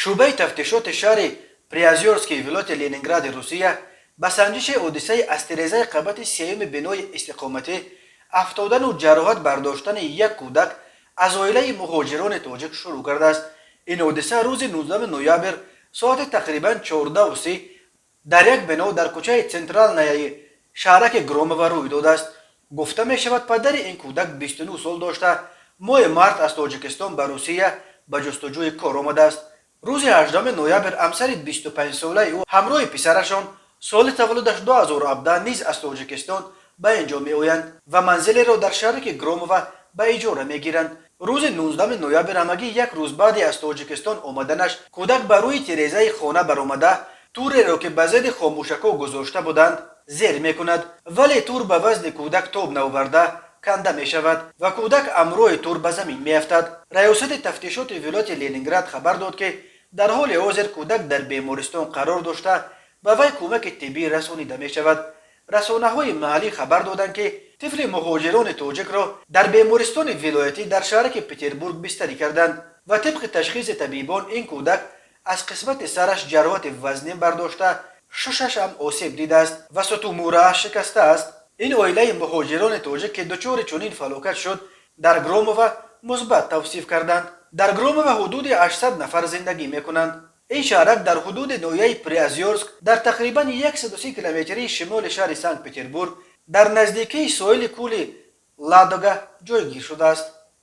Шӯъбаи тафтишоти шаҳри Приозёрскии вилояти Ленингради Русия ба санҷиши ҳодисаи аз тирезаи қабати сеюми бинои истиқоматӣ афтодану ҷароҳат бардоштани як кӯдак аз оилаи муҳоҷирони тоҷик шурӯъ кардааст. Ин ҳодиса рӯзи 19 ноябр соати тақрибан 14:30 дар як бино дар кӯчаи Центральнаяи шаҳраки Громова рӯй додааст. Гуфта мешавад, падари ин кӯдак 29 сол дошта, моҳи март аз Тоҷикистон ба Русия ба ҷустуҷӯи кор омадааст. Рӯзи 18 ноябр ҳамсари 25-солаи ӯ ҳамроҳи писарашон, соли таваллудаш 2017, низ аз Тоҷикистон ба ин ҷо меоянд ва манзилеро дар шаҳраки Громова ба иҷора мегиранд. Рӯзи 19 ноябр, ҳамагӣ як рӯз баъде аз Тоҷикистон омаданаш, кӯдак ба рӯи тирезаи хона баромада, туреро, ки ба зери хомӯшакҳо гузошта буданд, зер мекунад, вале тур ба вазни кӯдак тоб наоварда, канда мешавад ва кӯдак ҳамроҳи тур ба замин меафтад. Раёсати тафтишоти вилояти Ленинград хабар дод, ки дар ҳоли ҳозир кӯдак дар бемористон қарор дошта, ба вай кӯмаки тиббӣ расонида мешавад. Расонаҳои маҳаллӣ хабар доданд, ки тифли муҳоҷирони тоҷикро дар бемористони вилоятӣ дар шаҳраки Петербург бистарӣ карданд ва тибқи ташхиси табибон ин кӯдак аз қисмати сараш ҷароҳати вазнин бардошта, шушаш ҳам осеб дидааст ва сутунмӯҳрааш шикастааст. Ин оилаи муҳоҷирони тоҷик, ки дучори чунин фалокат шуд, дар Громова мусбат тавсиф карданд. Дар Громова ҳудуди 800 нафар зиндагӣ мекунанд. Ин шаҳрак дар ҳудуди ноҳияи Приозёрск, дар тақрибан 130 километрии шимоли шаҳри Санкт Петербург, дар наздикии соҳили кӯли Ладога ҷойгир шудааст.